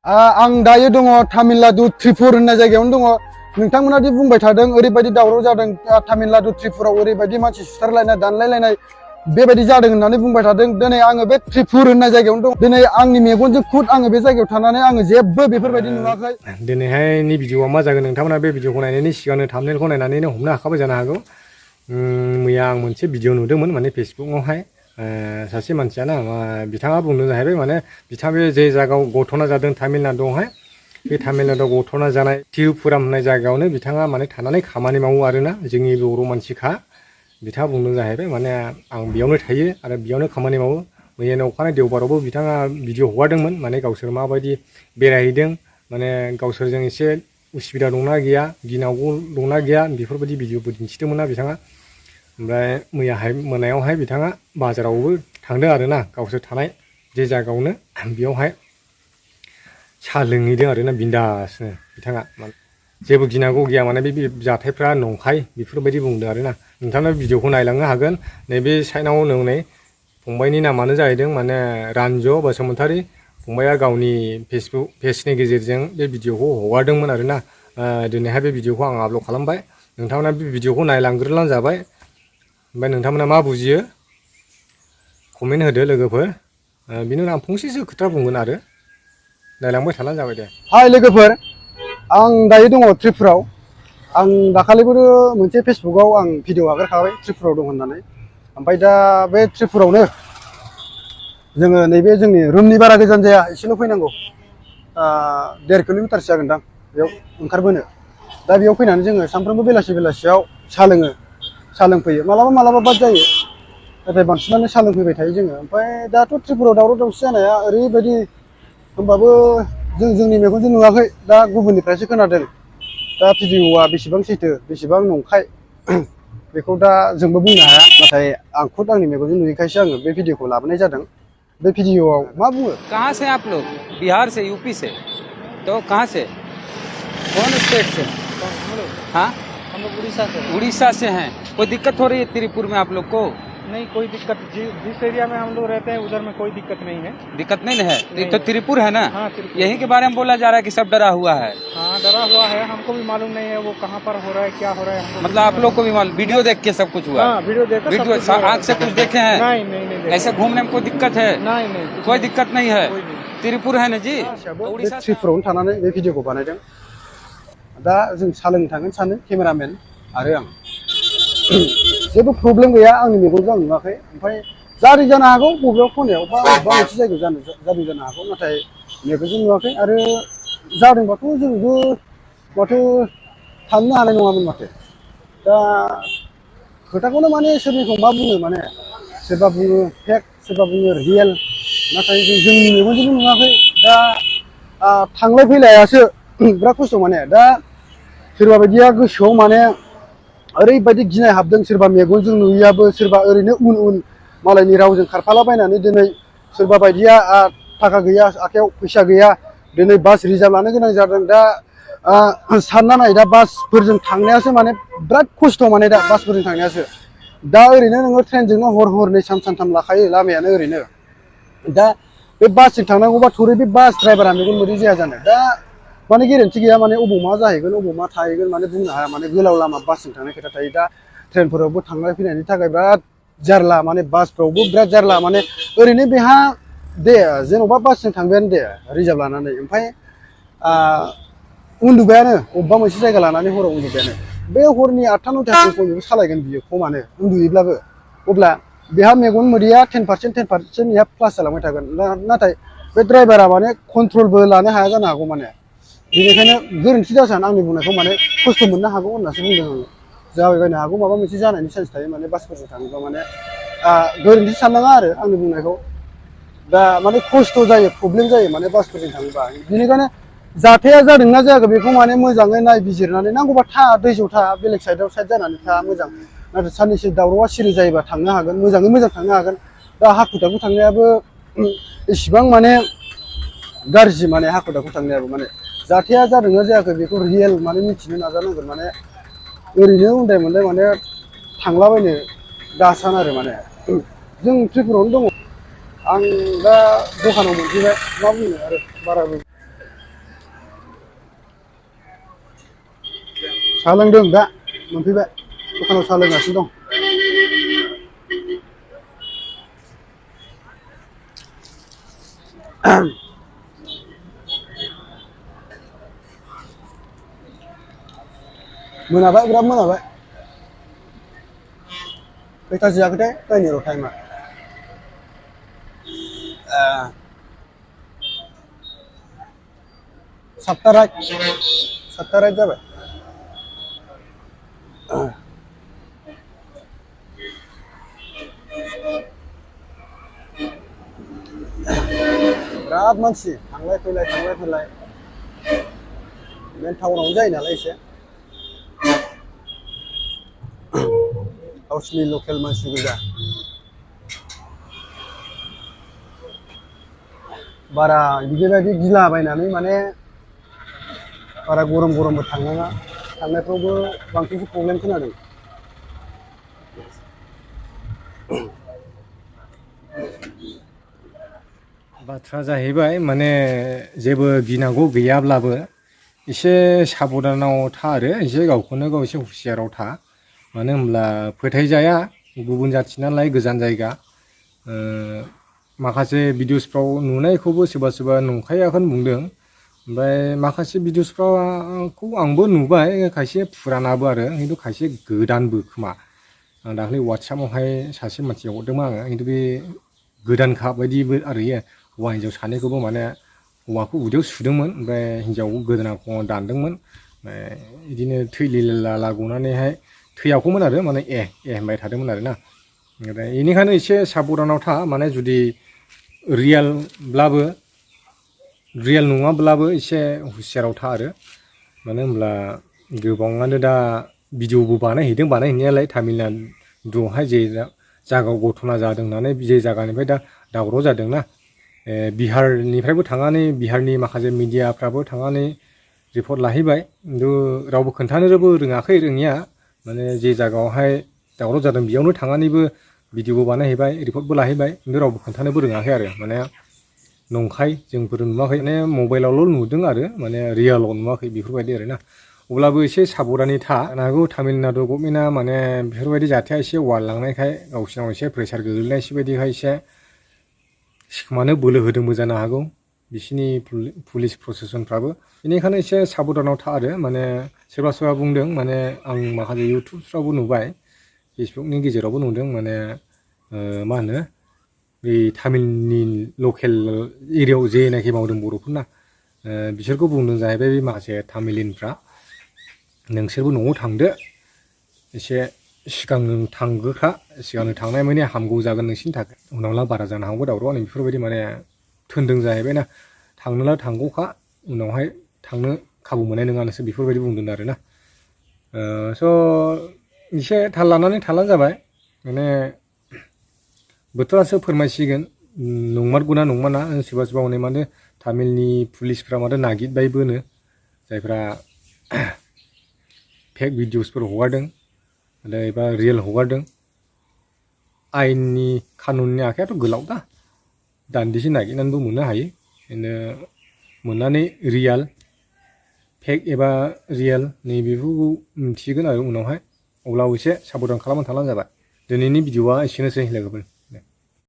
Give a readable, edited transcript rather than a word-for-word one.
आं दायो दङ तामिलनाडु त्रिपुर होननाय जायगायावनो दङ। नोंथांमोना दि बुंबाय थादों ओरैबायदि दावराव जादों तामिलनाडु त्रिपुराव ओरैबायदि मानसि सुथारलायनाय दानलायलायनाय बेबायदि जादों होननानै बुंबाय थादों। दिनै आङो बे त्रिपुर होननाय जायगायावनो दं। दिनै आंनि मेगनजों खुद आङो बे जायगायाव थानानै आङो जेबो बेफोरबायदि नुवाखै। दिनैहायनि भिडिअआ मा जागोन नोंथांमोना बे भिडिअखौ नायनायनि सिगांनो थाम्बनेलखौ नायनानैनो हमनो हाखाबाय जानो हागौ। मैया आं मोनसे भिडिअ नुदोंमोन माने फेसबुकआवहाय सासे मानसियाना बिथाङा बुंदों जाहैबाय माने बिथाङा जे जायगायाव घटना जादों तामिलनाडुआवहाय बे तामिलनाडुआव घटना जानाय त्रिपुराम होननाय जायगायावनो बिथाङा माने थानानै खामानि मावो आरोना जोंनि बर' मानसिखा। बिथाङा बुंदों जाहैबाय माने आं बेयावनो थायो आरो बेयावनो खामानि मावो। मैयानि अखानायै देवबारावबो बिथाङा भिडिअ हगारदोंमोन माने गावसोर माबायदि बेरायहैदों माने गावसोरजों एसे उसुबिदा दंना गैया गिनांगौ दंना गैया बेफोरबायदि भिडिअबो दिन्थिदोंमोन ना बिथाङा। ओमफ्राय मैयाहाय मोनायावहाय बिथाङा बाजारावबो थांदों आरोना गावसोर थानाय जे जायगायावनो बेयावहाय साहा लोंहैदों आरोना बिन्दासनो बिथाङा जेबो गिनांगौ गैया माने बे जाथायफ्रा नंखाय बेफोरबायदि बुंदों आरोना। नोंथांनो भिडिअखौ नायलांनो हागोन। नैबे साइडआव नै फंबायनि नामानो जाहैदों माने रानज' बसुमतारी। फंबाया गावनि फेसबुक पेजनि गेजेरजों बे भिडिअखौ हगारदोंमोन आरोना। दिनैहाय बे भिडिअखौ आं आपल'ड खालामबाय। नोंथांमोना बे भिडिअखौ नायलांग्रोलानो जाबाय। ओमफ्राय नोंथांमोना मा बुजियो कमेन्ट होदो लोगोफोर। बिनि उनाव आं फंसेसो खोथा बुंगोन आरो नायलांबाय थाब्लानो जाबाय दे। हाय लोगोफोर, आं दायो दङ त्रिपुराव। आं दाखालिबो मोनसे फेसबुकाव आं भिडिअ हगारखाबाय त्रिपुराव दं होननानै। ओमफ्राय दा बे त्रिपुरावनो जोङो नैबे जोंनि रुमनि बारा गोजान जाया, एसेल' फैनांगौ। 1.5 किल'मिटारसो जागोनदां बेयाव ओंखारबोनो। दा बेयाव फैनानै जोङो सानफ्रोमबो बेलासियाव साहा लोङो, साहा लोंफैयो। मालाबा बाद जायो, नाथाय बांसिनानो साहा लोंफैबाय थायो जोङो। ओमफ्राय दाथ' त्रिपुराव दावराव दावसि जानाया ओरैबायदि, होमबाबो जोंनि मेगनजों नुवाखै, दा गुबुननिफ्रायसो खोनादों। दा भिडिअआ बेसेबां सैथो बेसेबां नंखाय बेखौ दा जोंबो बुंनो हाया। नाथाय आं खुद आंनि मेगनजों नुयैखायसो आङो बे भिडिअखौ लाबोनाय जादों। बे भिडिअआव मा बुङो? कहाँ से आप लोग? बिहार से, यूपी से? तो कहाँ से? कौन स्टेट से? हाँ, हम लोग उड़ीसा से। उड़ीसा से हैं। कोई दिक्कत हो रही है त्रिपुर में आप लोग को? नहीं, कोई दिक्कत, जिस एरिया में हम लोग रहते हैं उधर में कोई दिक्कत नहीं है। दिक्कत नहीं है? नहीं। तो त्रिपुर है ना? हाँ, त्रिपुर। यही के बारे में बोला जा रहा है कि सब डरा हुआ है। हाँ, डरा हुआ है, हमको भी मालूम नहीं है वो कहाँ पर हो रहा है, क्या हो रहा है हमको। मतलब आप लोग को भी मालूम, वीडियो देख के सब कुछ हुआ? हाँ, वीडियो देखकर सब कुछ हुआ है। आँख से कुछ देखे हैं? नहीं। ऐसे घूमने में कोई दिक्कत है? नहीं, कोई दिक्कत नहीं है। त्रिपुर है ना जी? बे त्रिपुरावनो थानानै बे भिडिअखौ बानायदों। दा जों साहा लोंनो थांगोन सानो केमेरामेन आरो आं। जेबो प्रब्लेम गैया, आंनि मेगनजों आं नुवाखै। ओमफ्राय जादों जानो हागौ बबेबा खनायाव बा बबेबा मोनसे जायगायाव जादों जानो हागौ, नाथाय मेगनजों नुवाखै। आरो जादोंबाथ' जोंबो माथो थांनो हानाय नङामोन माथो। दा खोथाखौनो माने सोरनिखौ मा बुङो, माने सोरबा बुङो फेक, सोरबा बुङो रियेल, नाथाय जोंनि मेगनजोंबो नुवाखै। दा थांलाय फैलायासो बिराद खस्थ' माने। दा सोरबा बायदिया गोसोआव माने ओरैबायदि गिनाय हाबदों, सोरबा मेगनजों नुयैयाबो, सोरबा ओरैनो उन मालायनि रावजों खारफालाबायनानै दिनै सोरबा बायदिया थाखा गैया, आखायाव फैसा गैया, दिनै बास रिजार्भ लानो गोनां जादों। दा सानना नाय, दा बासफोरजों थांनायासो माने बिराद खस्थ' माने, दा बासफोरजों थांनायासो। दा ओरैनो नोङो ट्रेनजोंनो हरनै सानथाम लाखायो लामायानो ओरैनो। दा बे बासजों थांनांगौबा थोरै बे बास ड्राइभारा मेगन मोदै जाया जानो। दा माने गेरेन्थि गैया, माने अबाव मा जाहैगोन अबाव मा थाहैगोन माने बुंनो हाया। माने गोलाव लामा बासजों थांनाय खोथा थायो। दा ट्रेनफोरावबो थांलाय फैनायनि थाखाय बिराद जारला, माने बासफ्रावबो बिराद जारला। माने ओरैनो बेहा दे जेन'बा बासजों थांबायानो दे रिजार्भ लानानै, ओमफ्राय उन्दुबायानो अबेबा मोनसे जायगा लानानै हराव उन्दुबायानो। बे हरनि 8टा 9टासिम बयबो सालायगोन बियो खमानो उन्दुयोब्लाबो। अब्ला बेहा मेगन मोदैया 10% बेहा प्लास जालांबाय थागोन। नाथाय बे ड्राइभारा माने कन्ट्रलबो लानो हाया जानो हागौ। माने बेनिखायनो गोरोन्थि दासान, आंनि बुंनायखौ माने खस्थ' मोननो हागौ होननासो बुंदों आङो। जाबायबायनो हागौ, माबा मोनसे जानायनि चान्स थायो माने बासफोरजों थाङोबा। माने गोरोन्थि साननाङा आरो आंनि बुंनायखौ। दा माने खस्थ' जायो, प्रब्लेम जायो माने बासफोरजों थाङोबा। बेनिखायनो जाथाया जादोंना जायाखै बेखौ माने मोजाङै नायबिजिरनानै, नांगौबा दैजों था, बेलेग साइड जानानै था मोजां। नाथाय साननैसो दावरावआ सिरि जायोबा थांनो हागोन, मोजाङै मोजां थांनो हागोन। दा हाखु दाखु थांनायाबो इसिबां माने गाज्रि, माने हाखु दाखु थांनायाबो। माने जाथाया जादोंना जायाखै बेखौ रियेल माने मिथिनो नाजानांगोन। माने ओरैनो उन्दाय मोनदाय माने थांलाबायनो दासान आरो। माने जों त्रिपुरावनो दङ। आं दा दखानाव मोनफैबाय, मा बुंनो आरो बाराबो साहा लोंदों दा मोनफैबाय दखानाव साहा लोंगासिनो दं मोनाबाय बिराद मोनाबाय खैथासो जाखोथाय नायनि र' टाइमा सातथा राइट जाबाय बिराद मानसि थांलाय फैलाय मेन टाउनावनो जायो नालाय एसे गावसिनि लकेल मानसि गोजा बारा बिदिबायदि गिलाबायनानै माने बारा गरमबो थांनाङा थांनायफ्रावबो बांसिनसो प्रब्लेम खोनादों बाथ्रा जाहैबाय माने जेबो गिनांगौ गैयाब्लाबो एसे साबधानाव था आरो एसे गावखौनो गाव एसे हुसियाराव था मानो होनब्ला फोथायजाया गुबुन जाथि नालाय गोजान जायगा माखासे भिडिअसफ्राव नुनायखौबो सोरबा नंखायाखौनो बुंदों ओमफ्राय माखासे भिडिअसफ्रावखौ आंबो नुबाय खायसे फुरानाबो आरो खिन्थु खायसे गोदानबो खोमा आं दाख्लै वाट्सएपआवहाय सासे मानसिया हरदोंमोन आङो खिन्थु बे गोदानखा बायदिबो आरो हौवा हिन्जाव सानैखौबो माने हौवाखौ उदैयाव सुदोंमोन ओमफ्राय हिन्जाव गोदोना खङाव दानदोंमोन ओमफ्राय बिदिनो थैलिला गनानैहाय थैयाखैमोन आरो माने होनबाय थादोंमोन आरोना ओमफ्राय बेनिखायनो एसे साबधानाव था माने जुदि रियेल नङाब्लाबो एसे हुसियाराव था आरो मानो होनब्ला गोबाङानो दा भिडिअबो बानायहैदों बानायहैनायालाय तामिलनाडुआवहाय जे जायगायाव घटना जादों होननानै जे जायगानिफ्राय दा दावराव जादोंना बिहारनिफ्रायबो थांनानै बिहारनि माखासे मिडियाफ्राबो थांनानै रिपर्ट लाहैबाय खिन्थु रावबो खोन्थानोबो रोङाखै रोङिया माने जे जायगायावहाय दावराव जादों बेयावनो थांनानैबो भिडिअबो बानायहैबाय रिपर्टबो लाहैबाय खिन्थु रावबो खोन्थानोबो रोङाखै आरो माने नंखाय जोंफोर नुवाखै माने मबाइलावल' नुदों आरो माने रियेलाव नुवाखै बेफोरबायदि आरोना अब्लाबो एसे साबधानै था जानो हागौ तामिलनाडु गभर्नमेन्टआ माने बेफोरबायदि जाथाया एसे वारलांनायखाय गावसिनाव एसे प्रेसार गोग्लैनायसो बायदिहाय एसे सिखोमानो बोलो होदोंबो जानो हागौ बिसिनि पुलिस प्रसेसनफ्राबो बेनिखायनो एसे साबधानाव था आरो माने सोरबा बुंदों माने आं माखासे इउटुबफ्रावबो नुबाय फेसबुकनि गेजेरावबो नुदों माने मा होनो बे तामिलनि लकेल एरियायाव जेनाखि मावदों बर'फोरना बिसोरखौ बुंदों जाहैबाय बे माखासे तामिलिनफ्रा नोंसोरबो न'आव थांदो एसे सिगांनो थांग्रोखा सिगांनो थांनाय माने हामगौ जागोन नोंसिनि थाखाय उनावला बारा जानो हागौ दावराव नै बेफोरबायदि माने थोनदों जाहैबायना थांनोला थांगौखा उनावहाय थांनो खाबु मोननाय नङा नोंसोर बेफोरबायदि बुंदों आरोना स' एसे थाल लानानै थालानो जाबाय माने बोथोरासो फोरमायसिगोन नंमारगौना नंमारा सोरबा हनै माने तामिलनि पुलिसफ्रा माथो नागिरबायबोनो जायफ्रा फेक भिडिअसफोर हगारदों एबा रियेल हगारदों आयेननि कानुननि आखायाथ' गोलाव दा दान्दिसे नागिरनानैबो मोननो हायो बिदिनो मोननानै रियेल फेक एबा रियेल नैबेफोरखौ मिथिगोन आरो उनावहाय अब्लाबो एसे साबधान खालामनानै थाब्लानो जाबाय दिनैनि भिडिअआ एसेनोसै लोगोफोर